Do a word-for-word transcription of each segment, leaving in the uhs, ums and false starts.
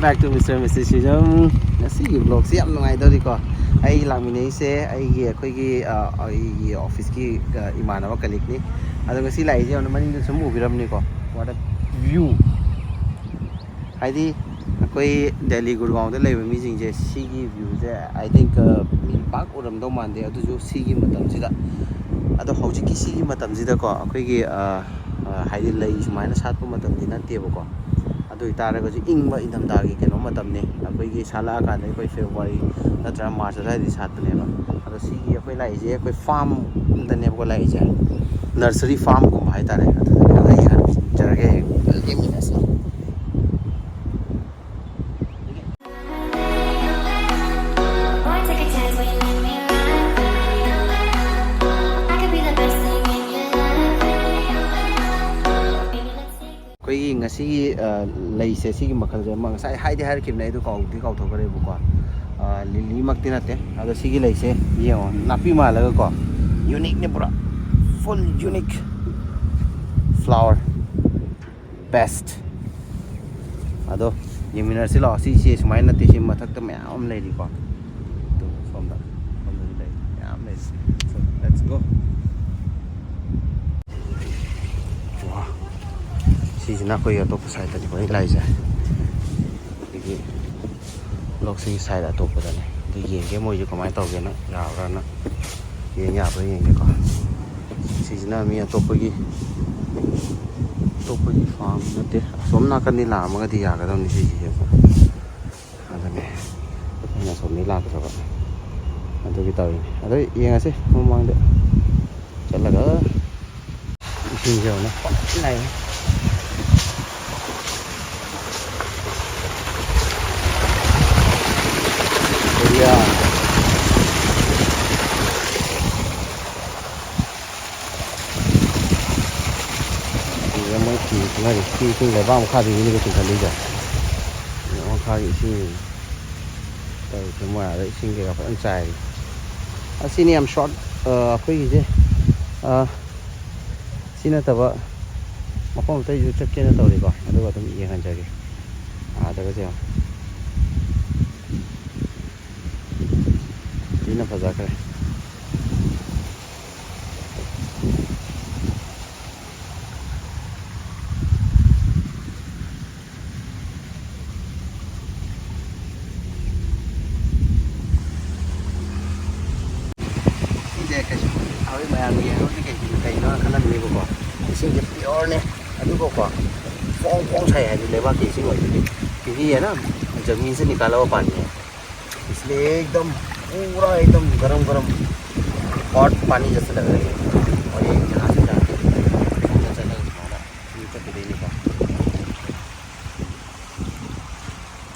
Back to Mister Mysticism. ꯉꯁꯤꯒꯤ vlogꯁꯤ ꯌꯥꯝ ꯅꯨꯡꯉꯥꯏꯗꯧꯔꯤꯀꯣ꯫ ꯑꯩ ꯂꯥꯛꯃꯤꯟꯅꯩꯁꯦ ꯑꯩꯒꯤ, ꯑꯩꯈꯣꯏꯒꯤ, ꯑ, ꯑꯩꯒꯤ officeꯀꯤ, ꯑ, ꯏꯃꯥꯟꯅꯕ colleagueꯅꯤ꯫ ꯑꯗꯣ ꯉꯁꯤ ꯂꯥꯛꯏꯁꯦ ꯌꯦꯡꯉꯣ, ꯃꯅꯤꯡꯗ ꯁꯨꯝ ꯎꯕꯤꯔꯝꯅꯤꯀꯣ, what a view꯫ ꯍꯥꯏꯗꯤ ꯑꯩꯈꯣꯏ ꯗꯦꯜꯂꯤ ꯒꯨꯔꯒꯥꯎꯟꯗ ꯂꯩꯕ ꯃꯤꯁꯤꯡꯁꯦ ꯁꯤꯒꯤ viewꯁꯦ, I think, ꯑ, ꯃꯤ ꯄꯥꯛ ꯎꯔꯝꯗꯧ ꯃꯥꯟꯗꯦ꯫ ꯑꯗꯨꯁꯨ ꯁꯤꯒꯤ ꯃꯇꯝꯁꯤꯗ, ꯑꯗꯣ ꯍꯧꯖꯤꯛꯀꯤ ꯁꯤꯒꯤ ꯃꯇꯝꯁꯤꯗꯀꯣ, ꯑꯩꯈꯣꯏꯒꯤ, ꯑ, ꯑ, ꯍꯥꯏꯗꯤ ꯂꯩ ꯁꯨꯃꯥꯏꯅ ꯁꯥꯠꯄ ꯃꯇꯝꯗꯤ ꯅꯠꯇꯦꯕꯀꯣ꯫ ꯑꯗꯨ ꯑꯣꯏꯇꯥꯔꯒꯁꯨ ꯏꯪꯕ ꯏꯪꯊꯝꯊꯥꯒꯤ ꯀꯩꯅꯣ ꯃꯇꯝꯅꯤ꯫ ꯑꯩꯈꯣꯏꯒꯤ ꯁꯥꯠꯂꯛꯑꯀꯥꯟꯗ ꯑꯩꯈꯣꯏ February ꯅꯠꯇ꯭ꯔꯒ March ꯑꯗꯨꯋꯥꯏꯗꯗꯤ ꯁꯥꯠꯄꯅꯦꯕ꯫ ꯑꯗꯣ ꯁꯤꯒꯤ ꯑꯩꯈꯣꯏ ꯂꯥꯛꯏꯁꯦ ꯑꯩꯈꯣꯏ farmꯗꯅꯦꯕꯀꯣ ꯂꯥꯛꯏꯁꯦ, nursery farmꯒꯨꯝꯕ ꯍꯥꯏꯇꯥꯔꯦ꯫ ꯑꯗꯨꯗꯒꯤ ꯑꯩ ꯍꯥꯟꯅ ꯌꯦꯡꯃꯤꯟꯅꯁꯤ꯫ ꯑꯩꯈꯣꯏꯒꯤ ꯉꯁꯤꯒꯤ, ꯑ, ꯂꯩꯁꯦ, ꯁꯤꯒꯤ ꯃꯈꯜꯁꯦ ꯑꯃ ꯉꯁꯥꯏ ꯍꯥꯏꯗꯤ ꯍꯥꯏꯔꯛꯈꯤꯕꯅꯦ, ꯑꯩꯗꯣ ꯀꯥꯎꯗꯤ ꯀꯥꯎꯊꯣꯛꯈ꯭ꯔꯦꯕꯀꯣ꯫ ꯑ, ꯂꯤꯂꯤꯃꯛꯇꯤ ꯅꯠꯇꯦ, ꯑꯗꯣ ꯁꯤꯒꯤ ꯂꯩꯁꯦ ꯌꯦꯡꯉꯣ, ꯅꯥꯄꯤ ꯃꯥꯜꯂꯒꯀꯣ, uniqueꯅꯦ ꯄꯨꯔꯥ, full unique flower, best꯫ ꯑꯗꯣ ꯌꯦꯡꯃꯤꯟꯅꯔꯁꯤ ꯂꯥꯛꯑꯣ꯫ ꯁꯤꯁꯦ ꯁꯨꯃꯥꯏꯅ ꯅꯠꯇꯦ, ꯁꯤ ꯃꯊꯛꯇ ꯃꯌꯥꯝ ꯑꯃ ꯂꯩꯔꯤꯀꯣ꯫ ꯑꯗꯨ ꯁꯣꯝꯗ, ꯁꯣꯝꯗꯁꯨ ꯂꯩ, ꯃꯌꯥꯝ ꯂꯩ꯫ So, let's go꯫ ꯋꯥ, ꯁꯤꯁꯤꯅ ꯑꯩꯈꯣꯏ ꯑꯇꯣꯞꯄ sideꯇꯅꯤꯀꯣ ꯑꯩ ꯂꯥꯛꯏꯁꯦ꯫ ꯑꯩꯈꯣꯏꯒꯤ vlogꯁꯤꯒꯤ side ꯑꯇꯣꯞꯄꯗꯅꯦ꯫ ꯑꯗꯨ ꯌꯦꯡꯒꯦ ꯃꯣꯏꯁꯨ ꯀꯃꯥꯏꯅ ꯇꯧꯒꯦꯅ, ꯌꯥꯕ꯭ꯔꯥꯅ, ꯌꯦꯡ ꯌꯥꯕ꯭ꯔꯥ ꯌꯦꯡꯒꯦꯀꯣ꯫ ꯁꯤꯁꯤꯅ ꯃꯤ ꯑꯇꯣꯞꯄꯒꯤ, ꯑꯇꯣꯞꯄꯒꯤ farm ꯅꯠꯇꯦ, ꯑꯁꯣꯝ ꯅꯥꯀꯟꯗꯤ ꯂꯥꯛꯑꯝꯃꯒꯗꯤ ꯌꯥꯒꯗꯕꯅꯤ ꯁꯤꯁꯦ꯫ ꯑꯗꯨꯅꯦ ꯑꯩꯅ ꯑꯁꯣꯝꯗꯒꯤ ꯂꯥꯛꯇ꯭ꯔꯕ, ꯑꯗꯨꯒꯤ ꯇꯧꯔꯤꯅꯤ꯫ ꯑꯗꯣ ꯌꯦꯡꯉꯁꯤ ꯃꯃꯥꯡꯗ ꯆꯠꯂꯒ꯫ ꯏꯁꯤꯡꯁꯦ ꯌꯦꯡꯉꯨꯅꯦ, ꯐꯖꯅ ꯂꯥꯛꯑꯦ꯫ ꯑꯌꯥ꯫ ꯁꯤꯗ ꯃꯣꯏ ꯐꯤ ꯁꯨꯅꯔꯤ꯫ ꯁꯤ ꯏꯁꯤꯡ ꯂꯩꯕꯥꯛ ꯃꯈꯥꯗꯒꯤꯅꯤꯀꯣ ꯆꯤꯡꯈꯠꯂꯤꯁꯦ꯫ ꯂꯩꯕꯥꯛ ꯃꯈꯥꯒꯤ ꯏꯁꯤꯡ ꯇꯧꯔꯤꯁꯦ, ꯃꯣꯏ ꯑꯥꯗ ꯏꯁꯤꯡ ꯀꯩꯀꯥ ꯐꯖꯅ ꯆꯥꯏꯔꯤ꯫ ꯑꯁꯤꯅꯤ ꯌꯥꯝ short, ꯑ, ꯑꯩꯈꯣꯏꯒꯤꯁꯦ, ꯑ, ꯁꯤ ꯅꯠꯇꯕ ꯃꯐꯝ ꯑꯇꯩꯁꯨ ꯆꯠꯀꯦꯅ ꯇꯧꯔꯤꯀꯣ, ꯑꯗꯨꯒ ꯑꯗꯨꯝ ꯌꯦꯡꯍꯟꯖꯒꯦ꯫ ꯑꯥꯗꯒꯁꯦ ꯌꯦꯡꯉꯣ꯫ ꯁꯤꯅ ꯐꯖꯈ꯭ꯔꯦ꯫ ꯁꯤꯁꯦ ꯀꯩꯁꯨ ꯑꯩꯈꯣꯏ ꯃꯌꯥꯝꯒꯤ ꯍꯦꯔꯣꯗꯤ ꯀꯩꯒꯤꯅꯣ ꯀꯩꯅꯣ ꯈꯜꯂꯝꯅꯦꯕꯀꯣ꯫ ꯏꯁꯤꯡꯁꯦ ꯄꯤꯌꯣꯔꯅꯦ꯫ ꯑꯗꯨꯒꯀꯣ, ꯐꯣꯡ ꯐꯣꯡ ꯁꯥꯏ ꯍꯥꯏꯗꯤ ꯂꯩꯕꯥꯛꯀꯤ ꯏꯁꯤꯡ ꯑꯣꯏꯕꯒꯤ꯫ ꯀꯤꯍꯤ ꯍꯥꯏꯅ ꯖꯃꯤꯟꯁꯦ ꯅꯤꯀꯥꯂꯒ ꯄꯥꯅꯤ ꯍꯥꯏ꯫ इसलिए एकदम पूरा एकदम गरम गरम हॉट पानी जैसे लग रही है। और ये यहाँ से जाके अंदर चला गया हमारा। ये चक्कर देने का।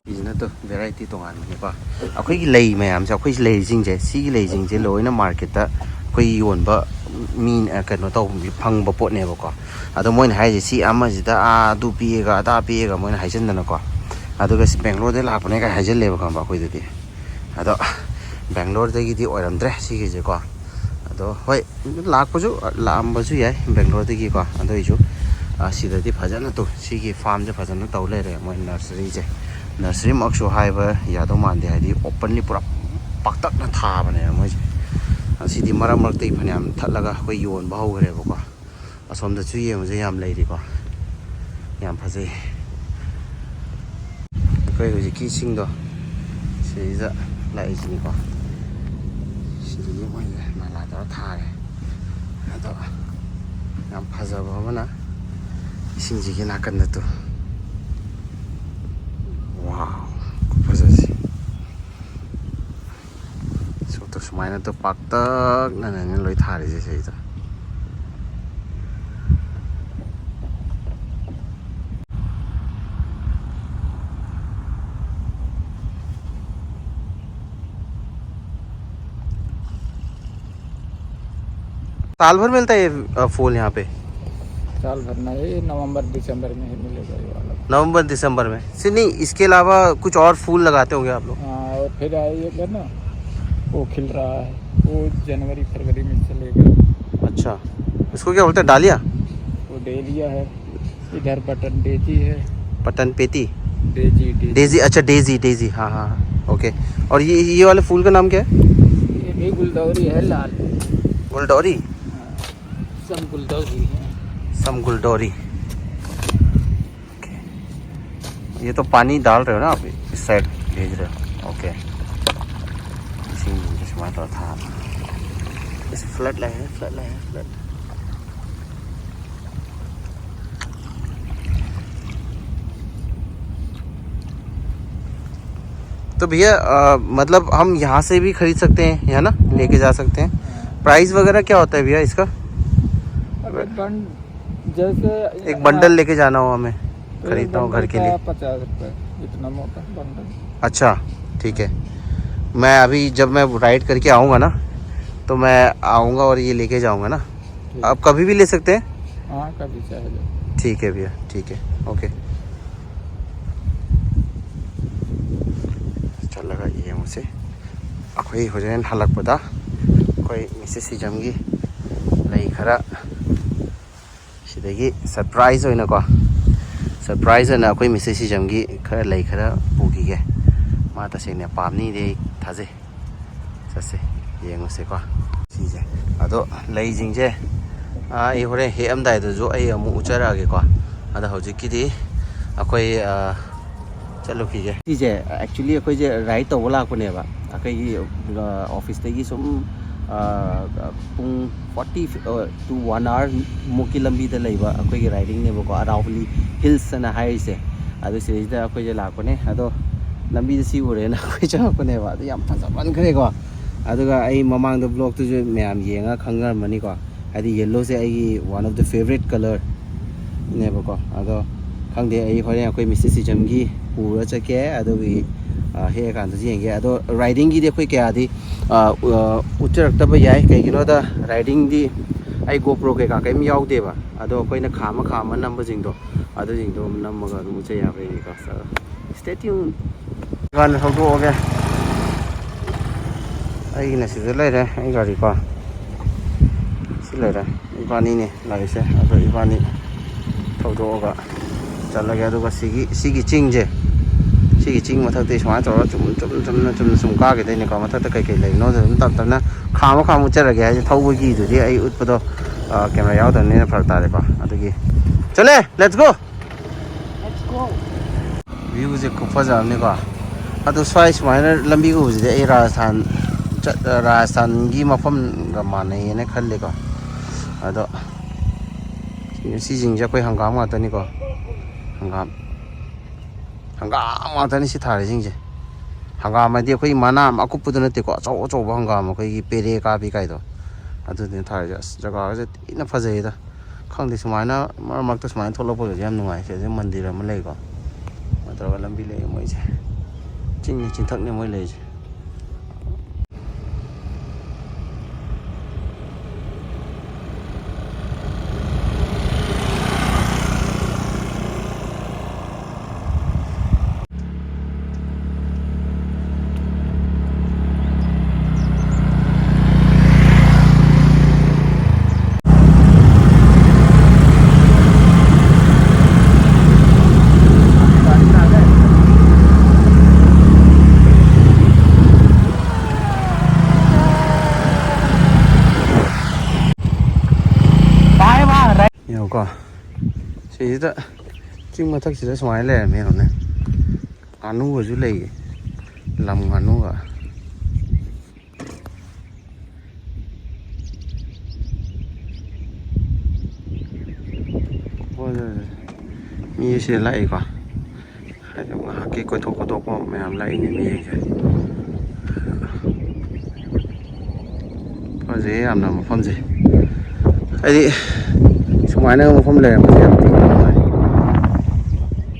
ꯁꯤꯁꯤꯅ ꯇꯨ ꯚꯦꯔꯥꯏꯇꯤ ꯇꯣꯉꯥꯟꯕꯅꯤꯀꯣ꯫ ꯑꯩꯈꯣꯏꯒꯤ ꯂꯩ ꯃꯌꯥꯝꯁꯦ, ꯑꯩꯈꯣꯏ ꯂꯩꯁꯤꯡꯁꯦ, ꯁꯤꯒꯤ ꯂꯩꯁꯤꯡꯁꯦ ꯂꯣꯏꯅ ꯃꯥꯔꯀꯦꯠꯇ ꯑꯩꯈꯣꯏ ꯌꯣꯟꯕ ꯃꯤ, ꯑ, ꯀꯩꯅꯣ ꯇꯧꯕ, ꯐꯪꯕ ꯄꯣꯠꯅꯦꯕꯀꯣ꯫ ꯑꯗꯣ ꯃꯣꯏꯅ ꯍꯥꯏꯔꯤꯁꯦ ꯁꯤ ꯑꯃꯁꯤꯗ, ꯑꯥ, ꯑꯗꯨ ꯄꯤꯌꯦꯒ ꯑꯗꯥ ꯄꯤꯌꯦꯒ ꯃꯣꯏꯅ ꯍꯥꯏꯖꯤꯟꯗꯅꯀꯣ꯫ ꯑꯗꯨꯒ ꯁꯤ ꯕꯦꯡꯒ꯭ꯂꯣꯔꯗꯩ ꯂꯥꯛꯄꯅꯦ ꯀꯥꯏ ꯍꯥꯏꯖꯤꯜꯂꯦꯕ, ꯈꯪꯕ, ꯑꯩꯈꯣꯏꯗꯗꯤ꯫ ꯑꯗꯣ ꯕꯦꯡꯒ꯭ꯂꯣꯔꯗꯒꯤꯗꯤ ꯑꯣꯏꯔꯝꯗ꯭ꯔꯦ ꯁꯤꯒꯤꯁꯦꯀꯣ꯫ ꯑꯗꯣ ꯍꯣꯏ, ꯂꯥꯛꯄꯁꯨ ꯂꯥꯛꯑꯝꯕꯁꯨ ꯌꯥꯏ ꯕꯦꯡꯒ꯭ꯂꯣꯔꯗꯒꯤꯀꯣ꯫ ꯑꯗꯨ ꯑꯣꯏꯁꯨ, ꯑ, ꯁꯤꯗꯗꯤ ꯐꯖꯅ ꯇꯨ ꯁꯤꯒꯤ ꯐꯥꯔꯝꯁꯦ ꯐꯖꯅ ꯇꯧ ꯂꯩꯔꯦ ꯃꯣꯏ ꯅꯔꯁꯔꯤꯁꯦ꯫ ꯅꯔꯁꯔꯤꯃꯛꯁꯨ ꯍꯥꯏꯕ ꯌꯥꯗꯧ ꯃꯥꯟꯗꯦ, ꯍꯥꯏꯗꯤ ꯑꯣꯄꯟꯂꯤ ꯄꯨꯔꯥ ꯄꯥꯛꯇꯛꯅ ꯊꯥꯕꯅꯦꯕ ꯃꯣꯏꯁꯦ꯫ ꯑꯁꯤꯗꯤ ꯃꯔꯛ ꯃꯔꯛꯇꯒꯤ ꯐꯅꯌꯥꯝ ꯊꯠꯂꯒ ꯑꯩꯈꯣꯏ ꯌꯣꯟꯕ ꯍꯧꯈ꯭ꯔꯦꯕꯀꯣ꯫ ꯑꯁꯣꯝꯗꯁꯨ ꯌꯦꯡꯕꯁꯦ ꯌꯥꯝ ꯂꯩꯔꯤꯀꯣ꯫ ꯌꯥꯝ ꯐꯖꯩ꯫ ꯑꯩꯈꯣꯏ ꯍꯧꯖꯤꯛꯀꯤ ꯏꯁꯤꯡꯗꯣ ꯁꯤꯗꯩꯗ ꯂꯥꯛꯏꯁꯤꯅꯤꯀꯣ꯫ ꯁꯤꯗꯒꯤ ꯃꯣꯏꯁꯦ ꯅꯥꯂꯥ ꯇꯧꯔ ꯊꯥꯔꯦ꯫ ꯑꯗꯣ ꯌꯥꯝ ꯐꯖꯕ ꯑꯃꯅ ꯏꯁꯤꯡꯁꯤꯒꯤ ꯅꯥꯀꯟꯗ ꯇꯨ꯫ ꯋꯥꯎ, ꯈꯨꯐꯖꯁꯤ꯫ ꯁꯣꯛꯇ ꯁꯨꯃꯥꯏꯅ ꯇꯨ ꯄꯥꯛꯇꯛꯅꯅꯦ ꯂꯣꯏ ꯊꯥꯔꯤꯁꯦ ꯁꯤꯗ꯫ साल भर मिलता है ये, अ, फूल यहाँ पे? साल भर नहीं, नवंबर दिसंबर में ही मिलेगा ये वाला। नवंबर दिसंबर में? से नहीं, इसके अलावा कुछ और फूल लगाते होंगे आप लोग? हाँ, और फिर आइएगा ना, वो खिल रहा है, वो जनवरी फरवरी में चलेगा। अच्छा, उसको क्या बोलते हैं, डालिया? वो डेलिया है, इधर बटन डेजी है। बटन पेटी? Daisy, Daisy. डेजी, अच्छा, डेजी, डेजी, हाँ, हाँ, हाँ, ओके। और ये, ये वाले फूल का नाम क्या है? ये गुलदौरी है लाल। गुलदौरी? हाँ, सब गुलदौरी है। सब गुलदौरी। ओके। ये तो पानी डाल रहे हो ना आप, इस साइड भेज रहे हो। ओके। इसी में जिसमें तो था। इस फ्लड लाइन है, फ्लड लाइन है, फ्लड। तो भैया, अ, मतलब हम यहाँ से भी खरीद सकते हैं, है ना? लेके जा सकते हैं। प्राइस वगैरह क्या होता है भैया इसका? अगर बन-, जैसे एक बंडल लेके जाना हो हमें, तो एक खरीदना हो घर बंडल के का लिए। पचास रुपये, इतना मोटा बंडल। अच्छा, ठीक है। मैं अभी जब मैं राइड करके आऊँगा ना, तो मैं आऊँगा और ये लेके जाऊँगा ना। ठीक। आप कभी भी ले सकते हैं? हाँ, कभी चाहे जाओ। ठीक है भैया, ठीक है, ओके। ꯆꯠꯂꯒ ꯌꯦꯡꯉꯨꯁꯦ꯫ ꯑꯩꯈꯣꯏ ꯍꯣꯔꯦꯟ ꯍꯜꯂꯛꯄꯗ ꯑꯩꯈꯣꯏ ꯃꯤꯁꯦꯁ ꯁꯤꯖꯝꯒꯤ ꯂꯩ ꯈꯔ ꯁꯤꯗꯒꯤ ꯁꯔꯄ꯭ꯔꯥꯏꯖ ꯑꯣꯏꯅꯀꯣ, ꯁꯔꯄ꯭ꯔꯥꯏꯖ ꯑꯣꯏꯅ ꯑꯩꯈꯣꯏ ꯃꯤꯁꯦꯁ ꯁꯤꯖꯝꯒꯤ ꯈꯔ ꯂꯩ ꯈꯔ ꯄꯨꯈꯤꯒꯦ꯫ ꯃꯥ ꯇꯁꯦꯡꯅ ꯄꯥꯝꯅꯤꯗꯤ ꯑꯩ ꯊꯥꯖꯩ꯫ ꯆꯠꯁꯦ, ꯌꯦꯡꯉꯨꯁꯦꯀꯣ꯫ ꯁꯤꯁꯦ, ꯑꯗꯣ ꯂꯩꯁꯤꯡꯁꯦ, ꯑꯥ, ꯑꯩ ꯍꯣꯔꯦꯟ ꯍꯦꯛꯑꯝꯗꯥꯏꯗꯁꯨ ꯑꯩ ꯑꯃꯨꯛ ꯎꯠꯆꯔꯛꯑꯒꯦꯀꯣ꯫ ꯑꯗꯣ ꯍꯧꯖꯤꯛꯀꯤꯗꯤ ꯑꯩꯈꯣꯏ, ꯑꯥ, ꯆꯠꯂꯨꯈꯤꯒꯦ꯫ ꯁꯤꯁꯦ, actually ꯑꯩꯈꯣꯏꯁꯦ ꯔꯥꯏꯗ ꯇꯧꯕ ꯂꯥꯛꯄꯅꯦꯕ꯫ ꯑꯩꯈꯣꯏꯒꯤ, ꯑ, ꯑꯣꯐꯤꯁꯇꯒꯤ ꯁꯨꯝ, ꯑ, ꯄꯨꯡ ꯐꯣꯔꯇꯤ, ꯑ, to one hour ꯃꯨꯛꯀꯤ ꯂꯝꯕꯤꯗ ꯂꯩꯕ ꯑꯩꯈꯣꯏꯒꯤ ꯔꯥꯏꯗꯤꯡꯅꯦꯕꯀꯣ, ꯑꯔꯥꯎꯕꯂꯤ ꯍꯤꯜꯁ ꯑꯅ ꯍꯥꯏꯔꯤꯁꯦ꯫ ꯑꯗꯨ ꯁꯤꯗꯩꯁꯤꯗ ꯑꯩꯈꯣꯏꯁꯦ ꯂꯥꯛꯄꯅꯦ꯫ ꯑꯗꯣ ꯂꯝꯕꯤꯗ ꯁꯤ ꯎꯔꯦꯅ ꯑꯩꯈꯣꯏ ꯆꯪꯉꯛꯄꯅꯦꯕ꯫ ꯑꯗꯨ ꯌꯥꯝ ꯐꯖꯃꯟꯈ꯭ꯔꯦꯀꯣ꯫ ꯑꯗꯨꯒ ꯑꯩ ꯃꯃꯥꯡꯗ ꯕ꯭ꯂꯣꯛꯇꯨꯁꯨ ꯃꯌꯥꯝ ꯌꯦꯡꯉ ꯈꯪꯅꯔꯝꯃꯅꯤꯀꯣ꯫ ꯍꯥꯏꯗꯤ ꯌꯦꯜꯂꯣꯁꯦ ꯑꯩꯒꯤ one of the favourite colour ꯅꯦꯕꯀꯣ꯫ ꯑꯗꯣ ꯈꯪꯗꯦ, ꯑꯩ ꯍꯣꯔꯦꯟ ꯑꯩꯈꯣꯏ ꯃꯤꯁꯇꯔ ꯁꯤꯖꯝꯒꯤ ꯄꯨꯔ ꯆꯠꯀꯦ, ꯑꯗꯨꯒꯤ, ꯑ, ꯍꯦꯛꯑꯀꯥꯟꯗꯁꯨ ꯌꯦꯡꯒꯦ꯫ ꯑꯗꯣ ꯔꯥꯏꯗꯤꯡꯒꯤꯗꯤ ꯑꯩꯈꯣꯏ ꯀꯌꯥꯗꯤ, ꯑ, ꯑ, ꯎꯠꯆꯔꯛꯇꯕ ꯌꯥꯏ꯫ ꯀꯩꯒꯤꯅꯣꯗ ꯔꯥꯏꯗꯤꯡꯗꯤ ꯑꯩ ꯒꯣꯄ꯭ꯔꯣ ꯀꯩꯀꯥ ꯀꯩꯝ ꯌꯥꯎꯗꯦꯕ꯫ ꯑꯗꯣ ꯑꯩꯈꯣꯏꯅ ꯈꯥꯝꯃ ꯈꯥꯝꯃ ꯅꯝꯕꯁꯤꯡꯗꯣ, ꯑꯗꯨꯁꯤꯡꯗꯣ ꯅꯝꯃꯒ ꯑꯗꯨꯝ ꯎꯠꯆ ꯌꯥꯕ꯭ꯔꯥ ꯌꯦꯡꯒꯦꯀꯣ꯫ Stay tuned. ꯗꯨꯀꯥꯟꯗ ꯊꯧꯗꯣꯛꯑꯒꯦ꯫ ꯑꯩꯒꯤꯅ ꯁꯤꯗ ꯂꯩꯔꯦ, ꯑꯩ ꯒꯥꯔꯤꯀꯣ꯫ ꯁꯤ ꯂꯩꯔꯦ꯫ ꯏꯕꯥꯅꯤꯅꯦ ꯂꯥꯛꯏꯁꯦ꯫ ꯑꯗꯣ ꯏꯕꯥꯅꯤ ꯊꯧꯗꯣꯛꯑꯒ ꯆꯠꯂꯒꯦ꯫ ꯑꯗꯨꯒ ꯁꯤꯒꯤ, ꯁꯤꯒꯤ ꯆꯤꯡꯁꯦ, ꯁꯤꯒꯤ ꯆꯤꯡ ꯃꯊꯛꯇꯒꯤ ꯁꯨꯃꯥꯏꯅ ꯇꯧꯔꯒ ꯆꯨꯝ ꯆꯨꯝ ꯆꯨꯝꯅ ꯆꯨꯝꯅ ꯁꯨꯝ ꯀꯥꯈꯤꯗꯣꯏꯅꯤꯀꯣ꯫ ꯃꯊꯛꯇ ꯀꯩꯀꯩ ꯂꯩꯕꯅꯣꯗꯣ ꯑꯗꯨꯝ ꯇꯞ ꯇꯞꯅ ꯈꯥꯝꯃ ꯈꯥꯝꯃ ꯎꯠꯆꯔꯒꯦ꯫ ꯍꯥꯏꯗꯤ ꯊꯧꯕꯒꯤꯗꯨꯗꯤ ꯑꯩ ꯎꯠꯄꯗꯣ, ꯑ, ꯀꯦꯃꯦꯔꯥ ꯌꯥꯎꯗꯕꯅꯤꯅ ꯐꯔꯛ ꯇꯥꯔꯦꯀꯣ꯫ ꯑꯗꯨꯒꯤ ꯆꯠꯂꯦ, let's go꯫ Viewꯁꯦ ꯈꯨꯐꯖ ꯑꯃꯅꯤꯀꯣ꯫ ꯑꯗꯣ ꯁ꯭ꯋꯥꯏ ꯁꯨꯃꯥꯏꯅ ꯂꯝꯕꯤ ꯎꯕꯁꯤꯗꯤ ꯑꯩ ꯔꯥꯖꯁꯊꯥꯟ ꯆꯠ-, ꯔꯥꯖꯁꯊꯥꯟꯒꯤ ꯃꯐꯝꯒ ꯃꯥꯟꯅꯩꯌꯦꯅ ꯈꯜꯂꯤꯀꯣ꯫ ꯑꯗꯣ ꯁꯤꯁꯤꯡꯁꯦ ꯑꯩꯈꯣꯏ ꯍꯪꯒꯥꯝ ꯉꯥꯛꯇꯅꯤꯀꯣ꯫ ꯍꯪꯒꯥꯝ꯫ ꯍꯪꯒꯥꯝ ꯉꯥꯛꯇꯅꯤ ꯁꯤ ꯊꯥꯔꯤꯁꯤꯡꯁꯦ꯫ ꯍꯪꯒꯥꯝ ꯍꯥꯏꯗꯤ ꯑꯩꯈꯣꯏꯒꯤ ꯃꯅꯥ ꯑꯃ ꯑꯀꯨꯞꯄꯗꯨ ꯅꯠꯇꯦꯀꯣ, ꯑꯆꯧ ꯑꯆꯧꯕ ꯍꯪꯒꯥꯝ ꯑꯩꯈꯣꯏꯒꯤ ꯄꯦꯔꯦ ꯀꯥꯕꯤ ꯀꯥꯏꯗꯣ, ꯑꯗꯨꯗꯨꯅ ꯊꯥꯔꯤꯁꯦ꯫ ꯑꯁ, ꯖꯒꯥꯁꯦ ꯊꯤꯅ ꯐꯖꯩꯗ꯫ ꯈꯪꯗꯦ, ꯁꯨꯃꯥꯏꯅ ꯃꯔꯛ ꯃꯔꯛꯇ ꯁꯨꯃꯥꯏꯅ ꯊꯣꯛꯂꯛꯄꯒꯁꯦ ꯌꯥꯝ ꯅꯨꯡꯉꯥꯏ꯫ ꯁꯤꯗ ꯃꯟꯗꯤꯔ ꯑꯃ ꯂꯩꯀꯣ, ꯁꯨꯃꯥꯏꯅ ꯇꯧꯔꯒ ꯂꯝꯕꯤ ꯂꯩ ꯃꯣꯏꯁꯦ꯫ ꯆꯤꯡꯒꯤ ꯆꯤꯡꯊꯛꯅꯦ ꯃꯣꯏ ꯂꯩꯔꯤꯁꯦ꯫ ꯌꯦꯡꯉꯨꯀꯣ, ꯁꯤꯁꯤꯗ ꯆꯤꯡ ꯃꯊꯛꯁꯤꯗ ꯁꯨꯃꯥꯏꯅ ꯂꯩꯔꯝꯃꯦ꯫ ꯌꯦꯡꯉꯨꯅꯦ, ꯉꯥꯅꯨꯒꯁꯨ ꯂꯩꯌꯦ, ꯂꯝ ꯉꯥꯅꯨꯒ꯫ ꯍꯣꯏ, ꯍꯣꯏ, ꯍꯣꯏ꯫ ꯃꯤꯁꯦ ꯂꯥꯛꯏꯀꯣ꯫ ꯍꯥꯏꯗꯤ ꯉꯥꯏꯍꯥꯛꯀꯤ ꯀꯣꯏꯊꯣꯛ ꯈꯣꯠꯇꯣꯛꯄ ꯃꯌꯥꯝ ꯂꯥꯛꯏꯅꯦ ꯃꯤꯁꯤꯡꯁꯦ꯫ ꯐꯖꯩꯌꯦ ꯌꯥꯝꯅ ꯃꯐꯝꯁꯦ꯫ ꯍꯥꯏꯗꯤ ꯁꯨꯃꯥꯏꯅ ꯃꯐꯝ ꯂꯩꯔꯝꯕꯁꯦ ꯌꯥꯝ ꯊꯤꯅ ꯅꯨꯡꯉꯥꯏ꯫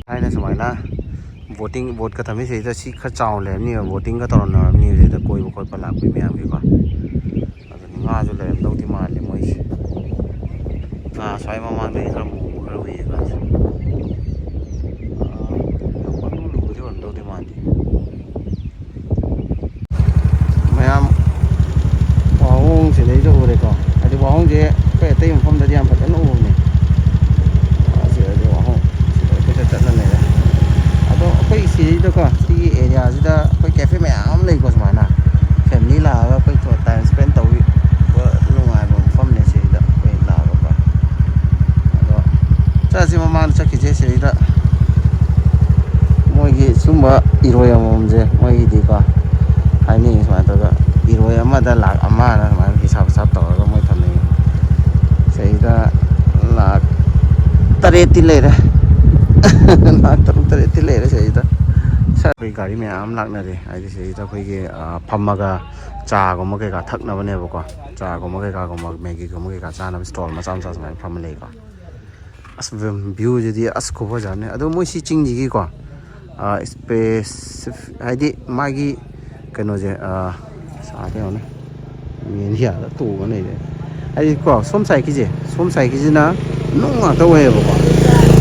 ꯊꯥꯏꯅ ꯁꯨꯃꯥꯏꯅ ꯕꯣꯇꯤꯡ, ꯕꯣꯠꯀ ꯊꯝꯃꯤꯁꯤꯗ ꯁꯤ ꯈꯔ ꯆꯥꯎꯅ ꯂꯩꯔꯝꯅꯦꯕ, ꯕꯣꯇꯤꯡꯒ ꯇꯧꯔꯝꯅꯔꯝꯅꯤ ꯁꯤꯗ ꯀꯣꯏꯕ ꯈꯣꯠꯄ ꯂꯥꯛꯄ ꯃꯌꯥꯝꯒꯤꯀꯣ꯫ ꯑꯗꯨꯅ ꯉꯥꯁꯨ ꯂꯩꯔꯝꯗꯧꯗꯤ ꯃꯥꯜꯂꯦ ꯃꯣꯏꯁꯦ꯫ ꯉꯥ ꯁ꯭ꯋꯥꯏ ꯃꯃꯥꯡꯗꯒꯤ ꯈꯔ ꯃꯨꯕ ꯈꯔ ꯎꯏꯌꯦ ꯉꯥꯁꯦ꯫ ꯑꯥ, ꯌꯥꯝ ꯄꯪꯂꯨ ꯂꯨꯕꯗꯤ ꯑꯣꯏꯔꯝꯗꯧꯗꯤ ꯃꯥꯟꯗꯦ꯫ ꯃꯌꯥꯝ ꯋꯥꯍꯣꯡ ꯁꯤꯗꯩꯗ ꯎꯔꯦꯀꯣ꯫ ꯍꯥꯏꯗꯤ ꯋꯥꯍꯣꯡꯁꯦ ꯑꯩꯈꯣꯏ ꯑꯇꯩ ꯃꯐꯝꯗꯗꯤ ꯌꯥꯝ ꯐꯖꯅ ꯎꯕꯅꯦ꯫ ꯑꯥ, ꯁꯤꯗꯗꯤ ꯋꯥꯍꯣꯡ ꯁꯤꯗ ꯀꯣꯏꯆꯠ ꯆꯠꯂ ꯂꯩꯔꯦ꯫ ꯑꯗꯣ ꯑꯩꯈꯣꯏ ꯁꯤ ꯀꯣ, ꯁꯤꯒꯤ ꯑꯦꯔꯤꯌꯥꯁꯤꯗ ꯑꯩꯈꯣꯏ ꯀꯦꯐꯦ ꯃꯌꯥꯝ ꯑꯃ ꯂꯩꯀꯣ꯫ ꯁꯨꯃꯥꯏꯅ ꯐꯦꯃꯤꯂꯤ ꯂꯥꯛꯑꯒ ꯑꯩꯈꯣꯏ ꯇꯥꯏꯝ ꯁ꯭ꯄꯦꯟ ꯇꯧꯕ ꯅꯨꯡꯉꯥꯏꯕ ꯃꯐꯝꯅꯦ ꯁꯤꯗ ꯑꯩꯈꯣꯏ ꯂꯥꯛꯑꯒꯀꯣ꯫ ꯑꯗꯣ ꯆꯠꯁꯤ, ꯃꯃꯥꯡꯗ ꯆꯠꯈꯤꯁꯦ ꯁꯤꯗꯩꯗ꯫ ꯃꯣꯏꯒꯤ ꯁꯨꯝꯕ ꯏꯔꯣꯏ ꯑꯃꯃꯝꯁꯦ ꯃꯣꯏꯒꯤꯗꯤꯀꯣ, ꯍꯥꯏꯅꯤꯡꯉꯤ ꯁꯨꯃꯥꯏꯅ ꯇꯧꯗꯅ, ꯏꯔꯣꯏ ꯑꯃꯗ ꯂꯥꯛ ꯑꯃꯅ ꯁꯨꯃꯥꯏꯅ ꯍꯤꯁꯥꯞ ꯍꯤꯁꯥꯞ ꯇꯧꯔꯒ ꯃꯣꯏ ꯊꯝꯅꯩ꯫ ꯁꯤꯗꯩꯗ ꯂꯥꯛ ꯇꯔꯦꯠꯇꯤ ꯂꯩꯔꯦ꯫ ꯂꯥꯛ ꯇꯔꯨꯛ ꯇꯔꯦꯠꯇꯤ ꯂꯩꯔꯦ ꯁꯤꯗꯩꯗ꯫ ꯑꯩꯈꯣꯏ ꯒꯥꯔꯤ ꯃꯌꯥꯝ ꯑꯃ ꯂꯥꯛꯅꯔꯦ꯫ ꯍꯥꯏꯗꯤ ꯁꯤꯗꯩꯗ ꯑꯩꯈꯣꯏꯒꯤ, ꯑ, ꯐꯝꯃꯒ ꯆꯥꯒꯨꯝꯕ ꯀꯩꯀꯥ ꯊꯛꯅꯕꯅꯦꯕꯀꯣ꯫ ꯆꯥꯒꯨꯝꯕ ꯀꯩꯀꯥꯒꯨꯝꯕ, ꯃꯦꯒꯤꯒꯨꯝꯕ ꯀꯩꯀꯥ ꯆꯥꯅꯕ ꯁ꯭ꯇꯣꯜ ꯃꯆꯥ ꯃꯆꯥ ꯁꯨꯃꯥꯏꯅ ꯐꯝꯃ ꯂꯩꯀꯣ꯫ ꯑꯁ, ꯚ꯭ꯌꯨꯁꯤꯗꯤ ꯑꯁ ꯈꯨꯐꯖꯕꯅꯦ꯫ ꯑꯗꯣ ꯃꯣꯏ ꯁꯤ ꯆꯤꯡꯁꯤꯒꯤꯀꯣ, ꯑ, ꯏꯁꯄꯦꯁꯤꯐ-, ꯍꯥꯏꯗꯤ ꯃꯥꯒꯤ ꯀꯩꯅꯣꯁꯦ, ꯑ, ꯁꯥꯗ ꯌꯦꯡꯉꯨꯅꯦ꯫ ꯃꯤ ꯏꯟꯗꯤꯌꯥꯗ ꯇꯣꯡꯉ ꯂꯩꯔꯦ꯫ ꯍꯥꯏꯗꯤꯀꯣ, ꯁꯣꯝ ꯁꯥꯏꯠꯀꯤꯁꯦ, ꯁꯣꯝ ꯁꯥꯏꯠꯀꯤꯁꯤꯅ ꯅꯨꯡ ꯉꯥꯛꯇ ꯑꯣꯏꯌꯦꯕꯀꯣ꯫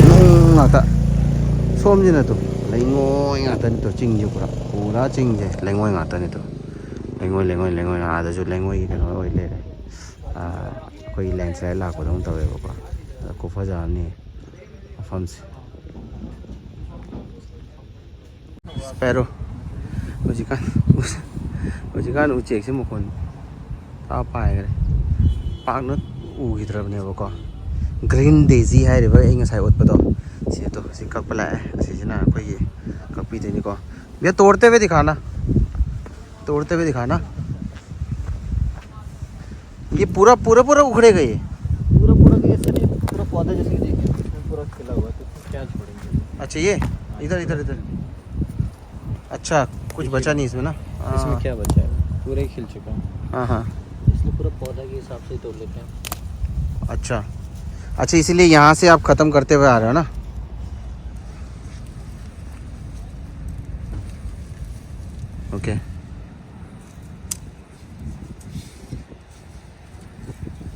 ꯅꯨꯡ ꯉꯥꯛꯇ꯫ ꯁꯣꯝꯁꯤꯅ ꯇꯨ, ꯂꯩꯉꯣꯏ ꯉꯥꯛꯇꯅꯤ ꯇꯨ, ꯆꯤꯡꯁꯦ ꯄꯨꯔꯥ, ꯄꯨꯔꯥ ꯆꯤꯡꯁꯦ ꯂꯩꯉꯣꯏ ꯉꯥꯛꯇꯅꯤ ꯇꯨ꯫ ꯂꯩꯉꯣꯏ, ꯂꯩꯉꯣꯏ, ꯂꯩꯉꯣꯏ꯫ ꯑꯥꯗꯁꯨ ꯂꯩꯉꯣꯏꯒꯤ ꯀꯩꯅꯣ ꯑꯣꯏ ꯂꯩꯔꯦ꯫ ꯑꯥ, ꯑꯩꯈꯣꯏꯒꯤ ꯂꯦꯟꯁ꯭ꯂꯥꯏꯠ ꯂꯥꯛꯄꯗꯧꯅ ꯇꯧꯋꯦꯕꯀꯣ꯫ ꯑꯗ ꯈꯨꯐꯖ ꯑꯃꯅꯤ ꯃꯐꯝꯁꯦ꯫ ꯁ꯭ꯄꯦꯔꯣ꯫ ꯍꯧꯖꯤꯛꯀꯥꯟ, ꯍꯧꯖꯤꯛꯀꯥꯟ ꯎꯆꯦꯛꯁꯦ ꯃꯈꯣꯟ ꯇꯥ ꯄꯥꯏꯈ꯭ꯔꯦ꯫ ꯄꯥꯛꯅ ꯎꯈꯤꯗ꯭ꯔꯕꯅꯦꯕꯀꯣ꯫ ꯒ꯭ꯔꯤꯟ ꯗꯦꯖꯤ ꯍꯥꯏꯔꯤꯕ ꯑꯩ ꯉꯁꯥꯏ ꯎꯠꯄꯗꯣ, ꯁꯤ ꯑꯗꯣ, ꯁꯤ ꯀꯛꯄ ꯂꯥꯛꯑꯦ꯫ ꯑꯁꯤꯁꯤꯅ ꯑꯩꯈꯣꯏꯒꯤ ꯀꯛꯄꯤꯗꯣꯏꯅꯤꯀꯣ꯫ भैया, तोड़ते हुए दिखाना। तोड़ते हुए दिखाना। ये पूरा, पूरा, पूरा उखड़ेगा ये? पूरा, पूरा तो ऐसे नहीं, पूरा पौधा जैसे कि देखिए, इसमें पूरा खिला हुआ है, तो इसमें क्या छोड़ेंगे? अच्छा, ये? इधर, इधर, इधर। अच्छा, कुछ देखिए, बचा नहीं इसमें ना? इसमें हाँ। क्या बचा है? पूरा ही खिल चुका है। हाँ, हाँ। इसलिए पूरा पौधा के हिसाब से ही तोड़ लेते हैं। अच्छा, अच्छा, इसीलिए यहाँ से आप ख़त्म करते हुए आ रहे हो ना? ओके।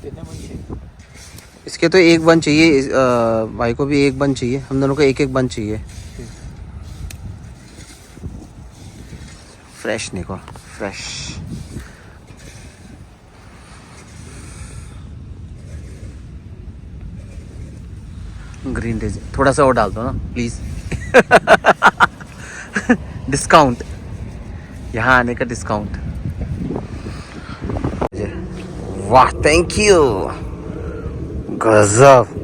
कितने बन चाहिए? इसके तो एक बन चाहिए, इस, अ, भाई को भी एक बन चाहिए, हम दोनों को एक एक बन चाहिए। फ्रेश निको, फ्रेश। ग्रीन डेजी, थोड़ा सा और डाल दो ना, प्लीज। डिस्काउंट, यहाँ आने का डिस्काउंट। वाह, थैंक यू। गजब।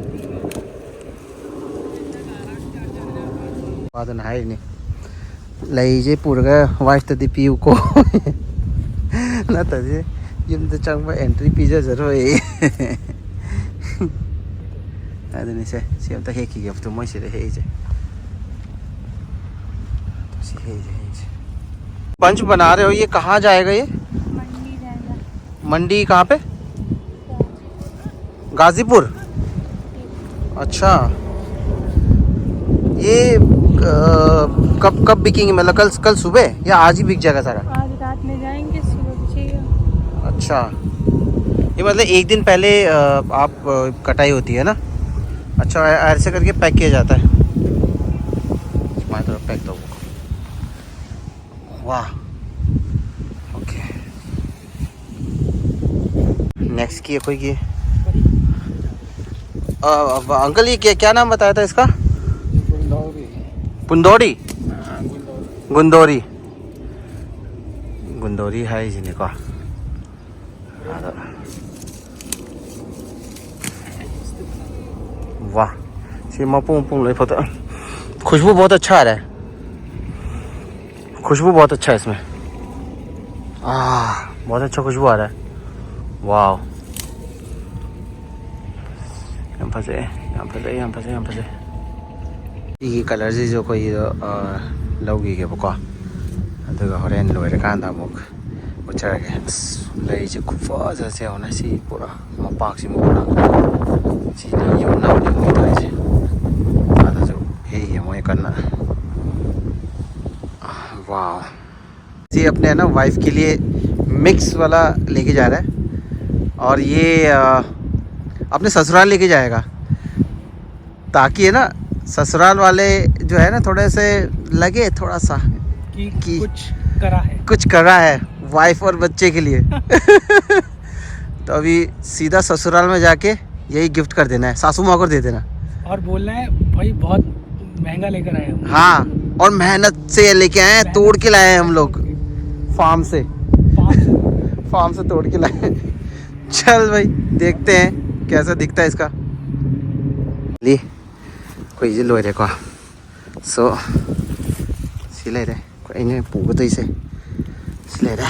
ꯅꯨꯄꯥꯗꯨꯅ ꯍꯥꯏꯔꯤꯅꯤ, "ꯂꯩꯁꯦ ꯄꯨꯔꯒ ꯋꯥꯏꯐꯇꯗꯤ ꯄꯤꯌꯨꯀꯣ, ꯅꯠꯇ꯭ꯔꯗꯤ ꯌꯨꯝꯗ ꯆꯪꯕ ꯑꯦꯟꯇ꯭ꯔꯤ ꯄꯤꯖꯖꯔꯣꯏ"꯫ ꯑꯗꯨꯅꯤꯁꯦ, ꯁꯤ ꯑꯝꯇ ꯍꯦꯛꯈꯤꯒꯦ, ꯃꯣꯏ ꯁꯤꯗ ꯍꯦꯛꯏꯁꯦ꯫ ꯁꯤ ꯍꯦꯛꯏꯁꯦ, ꯍꯦꯛꯏꯁꯦ꯫ पंच बना रहे हो, ये कहाँ जाएगा ये? मंडी जाएगा। मंडी कहाँ पे? गाजीपुर। अच्छा, ये अ, कब, कब बिकेंगे? मतलब कल, कल सुबह या आज ही बिक जाएगा सारा? आज रात में जाएंगे, सुबह बिकेगा। अच्छा, ये मतलब एक दिन पहले अ, आप अ, कटाई होती है ना? अच्छा, ऐ- ऐसे करके पैक किया जाता है। तुम्हारी तरफ पैक तो। वाह, ओके। नेक्स्ट की कोई की? अ, अब अंकल, ये क्या, क्या नाम बताया था इसका? पुंदौड़ी। पुंदौड़ी। गुंदौरी। गुंदौरी है इसने का। वाह, ꯁꯤ ꯃꯄꯨꯝ ꯃꯄꯨꯝ ꯂꯣꯏ ꯐꯣꯇꯣ꯫ खुशबू बहुत अच्छा आ रहा है, खुशबू बहुत अच्छा है इसमें। आ, बहुत अच्छा खुशबू आ रहा है। वाह, ꯌꯥꯝ ꯐꯖꯩ, ꯌꯥꯝ ꯐꯖꯩ, ꯌꯥꯝ ꯐꯖꯩ, ꯌꯥꯝ ꯐꯖꯩ꯫ ꯁꯤꯒꯤ ꯀꯂꯔꯁꯤꯁꯨ ꯑꯩꯈꯣꯏꯒꯤꯗꯣ, ꯑ, ꯂꯧꯈꯤꯒꯦꯕꯀꯣ, ꯑꯗꯨꯒ ꯍꯣꯔꯦꯟ ꯂꯣꯏꯔꯀꯥꯟꯗ ꯑꯃꯨꯛ ꯎꯠꯆꯔꯒꯦ꯫ ꯑꯁ, ꯂꯩꯁꯦ ꯈꯨꯐꯖꯁꯦ ꯌꯦꯡꯉꯨꯅꯦ꯫ ꯁꯤ ꯄꯨꯔꯥ ꯃꯄꯥꯛꯁꯤꯃ ꯄꯨꯔꯥ ꯁꯤꯗꯤ ꯌꯣꯟꯅꯕꯅꯦ ꯃꯣꯏ ꯇꯧꯔꯤꯁꯦ꯫ ꯑꯗꯨꯁꯨ ꯍꯦꯛꯏꯌꯦ ꯃꯣꯏ ꯀꯟꯅ꯫ वाह, ये अपने है ना, वाइफ के लिए मिक्स वाला लेके जा रहा है, और ये अ, अपने ससुराल लेके जाएगा, ताकि है ना, ससुराल वाले जो है ना, थोड़े से लगे थोड़ा सा कि कि कुछ करा है। कुछ करा है वाइफ और बच्चे के लिए। तो अभी सीधा ससुराल में जाके यही गिफ्ट कर देना है, सासू माँ को दे देना। और बोलना है, "भाई, बहुत महंगा लेकर आए हम। हाँ, और मेहनत से लेके आए हैं, तोड़ के लाए हैं हम लोग फार्म से। पाँच सौ। फार्म से तोड़ के लाए हैं। चल भाई, देखते हैं कैसा दिखता है इसका। ली, ꯑꯩꯈꯣꯏꯁꯦ ꯂꯣꯏꯔꯦꯀꯣ꯫ So, ꯁꯤ ꯂꯩꯔꯦ ꯑꯩꯅ ꯄꯨꯒꯗꯣꯏꯁꯦ꯫ ꯁꯤ ꯂꯩꯔꯦ꯫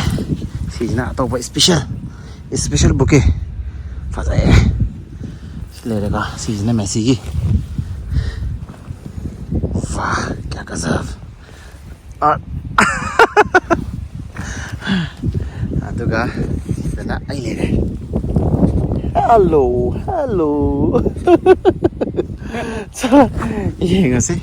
ꯁꯤꯁꯤꯅ ꯑꯇꯣꯞꯄ special, special bouquet꯫ ꯐꯖꯩꯌꯦ꯫ ꯁꯤ ꯂꯩꯔꯦꯀꯣ꯫ ꯁꯤꯁꯤꯅ ꯃꯦꯁꯤꯒꯤ꯫ ꯋꯥ, ꯀꯌꯥ ꯒꯖꯕ꯫ ꯑꯥ꯫ ꯑꯗꯨꯒ ꯁꯤꯗꯅ ꯑꯩ ꯂꯩꯔꯦ꯫ Hello, hello꯫ ꯌꯦꯡꯉꯁꯤ꯫